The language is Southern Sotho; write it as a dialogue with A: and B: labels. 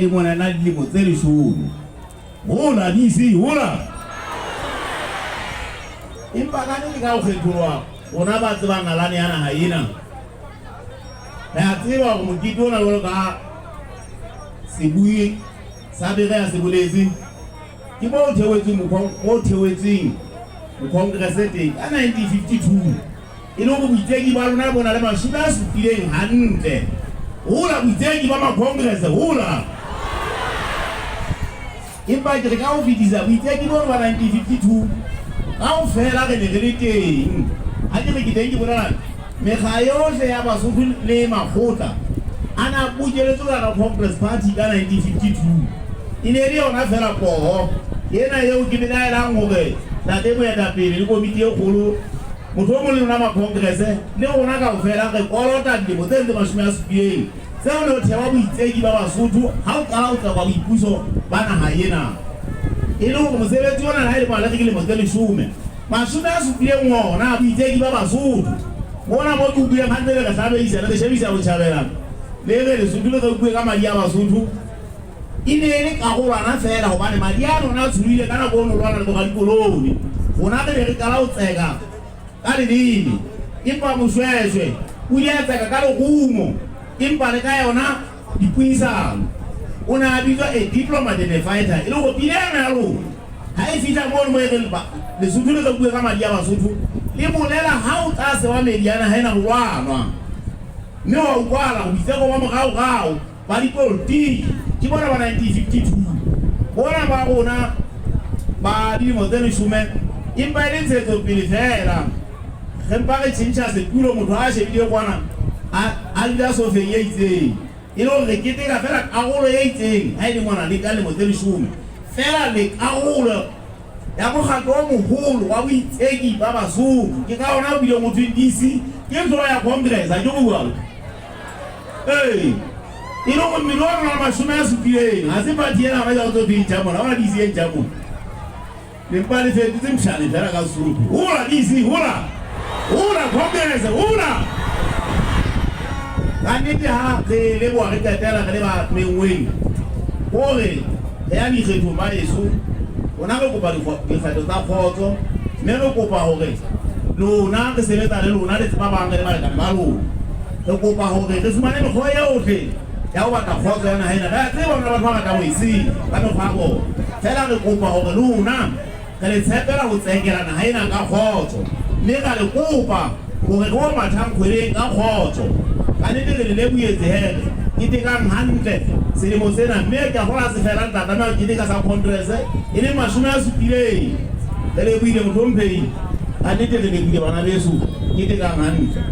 A: Le mona na dilemo tse 10. Hola, DC, hola! Empa ka nnete ka ho kgetholoha, rona ba tsebang nalane ya naha ena, re a tseba hore mokete ona jwalo ka sebui sa Berea se boletse, ke mo o theoetsweng mo o theoetsweng mokhongrese teng ka 1952. E le hore boitseki ba lona bo na le 70 hantle. Hola boitseki ba makhongrese, hola! Empa ke re ka ho fetisa, boitseki bono ba 1952, kaofela re ne re le teng. Ha ke re ke teng ke bolela mekga yohle ya Basotho le makgotla a na bokeletswe ka hara Congress Party ka 1952. E ne e le yona feela poho ena eo ke belaelang hore Ntate Moetapele le komiti e kgolo, motho o mong le lona makhongrese le rona kaofela re kolota dilemo tseno tse 70 tseo ne ho thewa boitseki ba Basotho ha ho qala ho tsekwa boipuso ba naha ena. E le hore mosebetsi ona le ha e le pale re ke lemo tse 10, 70 ona boitseki ba Basotho. Mona moo ke utlwileng hantle le re hlabehisa le re shebisa botjhabela le re Lesotho le rekuwe ka madi a Basotho. E ne e le karolwana feela hobane madi ano a ne a tsholohile ka nako eo no lwana le boradikolone. Rona re ne re qala ho tseka ka leleme, empa Moshoeshoe o ile a tseka ka lerumo, empa le ka yona dipuisano. O ne a bitswa a diplomat and a fighter, e le hore pina ena ya lona ha e fihla mono moo e reng Lesotho le rekuwe ka madi a Basotho, le bolela ha o tla sewa medi ya naha ena ho lwanwa. Mme wa utlwahala hore boitseko ba moraorao ba dipolotiki ke bona ba 1952, bona ba rona ba dilemo tse 10 empa e le ntshetsopele feela. Re mpa re tjhentjha setulo, motho ha a shebile kwana a dula sofeng e itseng, e le hore re keteka feela karolo e itseng ha e le mona le ka lemo tse 10 feela le karolo ya mokgatlo o moholo wa boitseki ba Basotho. Ke ka hona ho bileng ho thweng DC ke hlooho ya Congress, ha ke ho jwalo? Ee, e le hore mmele wa rona wa 70 ha se party ena hona jwale o tlo thwe e ntjha mona, ha hona DC e ntjha mona. Le mpa le fetotse mpshane feela ka Sesotho. Hola DC, hola! Hola Congress, hola! Ka nnete ha re leboha re qetela re le ba menngweng hore re ya dikgethong ba heso, rona re kopa dikgetho tsa kgotso mme re kopa hore lona re sebetsa le lona le tseba bang re le balekane ba lona. Re kopa hore re fumane mekgwa eohle ya ho batla kgotso ya naha ena. Re a tseba hore batho ba ratang ho e senya ka mekgwa ya bona. Feela re kopa hore lona re le tshepela ho tsekela naha ena ka kgotso. Mme ra le kopa hore re o mathang kgweleng ka kgotso. Ka nnete re le lebohetse he re ketekang hantle selemo sena. Mme ke a kgolwa ha se fela re tla tlameha ho keteka sa Congress e leng 70. Re lebohile Mohlomphehi. Ka nnete re lebohile bana beso. Ketekang hantle.